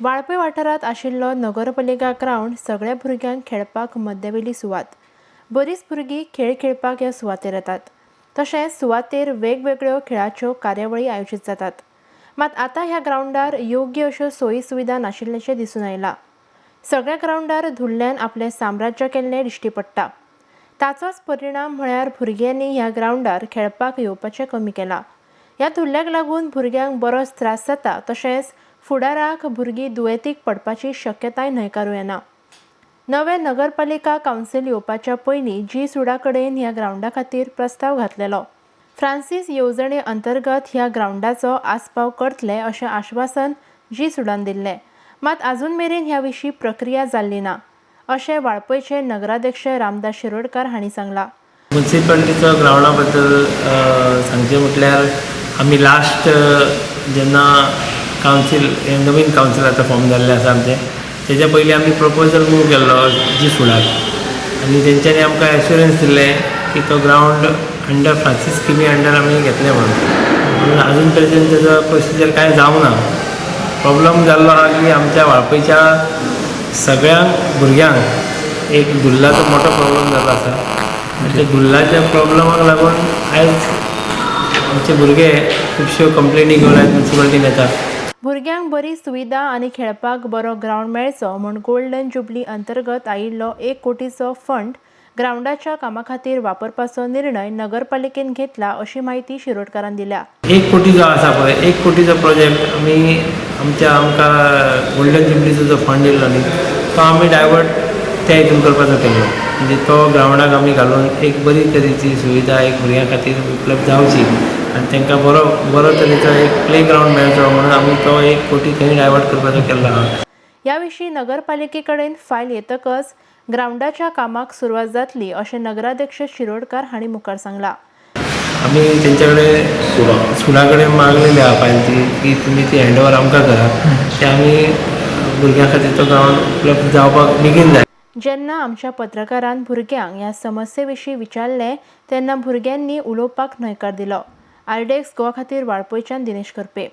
वाळपय वाठारांत आशिल्लो नगरपालिका ग्रावंड सगळ्या भुरग्यांक खेळपाक मध्यवेली सुवात. बरीच भुरगीं खेळ खेळपाक ह्या सुवातेर येतात. तशेंच सुवातेर वेगवेगळ्यो खेळाच्यो कार्यावळी आयोजीत जातात. मात आतां ह्या ग्रावंडार योग्य अश्यो सोयी सुविधा नाशिल्ल्याचें दिसून आयलां. सगळ्या ग्रावंडार धुल्ल्यान आपलें साम्राज्य केल्लें दिश्टी पडटा. ताचोच परिणाम म्हळ्यार भुरग्यांनी ह्या ग्रावंडार खेळपाक येवपाचें कमी केलां. ह्या धुल्ल्याक लागून भुरग्यांक बरोच त्रास जाता, तशेंच फुडाराक भुरगीं दुयेंतीक पडपाची शक्यताय न्हयकारूं येना. नवें नगरपालिका कावन्सील येवपाच्या पयलीं जी सुडा कडेन ह्या ग्रावंडा खातीर प्रस्ताव घातलेलो. फ्रांसीस येवजणे अंतर्गत ह्या ग्रावंडाचो आस्पाव करतले अशें आश्वासन जी सुडान दिल्लें. मात अजून मेरेन ह्या विशीं प्रक्रिया जाल्ली ना, अशें वाळपयचे नगराध्यक्ष रामदास शिरोडकार हांणी सांगलां. मुन्सिपालिटीचो ग्रावंडा बद्दल सांगचें म्हटल्यार, आमी लास्ट जेन्ना कावन्सील, हें नवीन कावन्सील आतां फॉर्म जाल्लें आसा आमचें, तेज्या पयलीं आमी प्रपोजल मूव केल्लो जी सुडाक आनी तेंच्यांनी आमकां एश्युरन्स दिल्लें की तो ग्रावंड अंडर फ्रांसीस स्किमी अंडर आमी घेतले म्हणून. पूण आजून पर्यंत तेजो प्रोसिजर कांय जावंक ना. प्रॉब्लम जाल्लो आहा की आमच्या वाळपयच्या सगळ्यांक भुरग्यांक एक धुल्लाचो मोठो प्रॉब्लम जाल्लो आसा आनी त्या धुल्लाच्या प्रॉब्लमाक लागून आयज आमचे भुरगे खुबश्यो कंप्लेनी घेवन आयज मुन्सिपालिटीन येतात. भुरग्यांक बरी सुविधा आनी खेळपाक बरो ग्रावंड मेळचो म्हूण गोल्डन जुबली अंतर्गत आयिल्लो 1 कोटीचो फंड ग्रावंडाच्या कामा खातीर वापरपाचो निर्णय नगरपालिकेन घेतला, अशी म्हायती शिरोडकारान दिल्या. 1 कोटी जो आसा पळय, 1 कोटीचो प्रोजेक्ट आमी आमच्या आमकां गोल्डन जुबलीचो जो फंड येयल्लो न्ही, तो आमी डायवर्ट त्या हितून करपाचो केल्लो. म्हणजे तो ग्रावंडाक आमी घालून एक बरी तरेची सुविधा एक भुरग्यां खातीर उपलब्ध जावची आनी तांकां बरो बरो तरेचो एक प्ले ग्रावंड मेळचो म्हणून आमी तो 1 कोटी थंय डायवर्ट करपाचो केल्लो आहा. ह्या विशीं नगरपालिके कडेन फायल येतकच ग्रावंडाच्या कामाक सुरवात जातली, अशें नगराध्यक्ष शिरोडकार हांणी मुखार सांगलां. आमी तेंच्या कडेन, सुडा कडेन मागलेली आहा फायल ती की तुमी ती हँड ओवर आमकां करा, ते आमी भुरग्यां खातीर तो ग्रावंड उपलब्ध जावपाक बेगीन जाय. जेन्ना आमच्या पत्रकारान भुरग्यांक ह्या समस्ये विशीं विचारलें तेन्ना भुरग्यांनी उलोवपाक न्हयकार दिलो. आरडीएक्स गोवा खातीर वाळपयच्यान दिनेश करपे.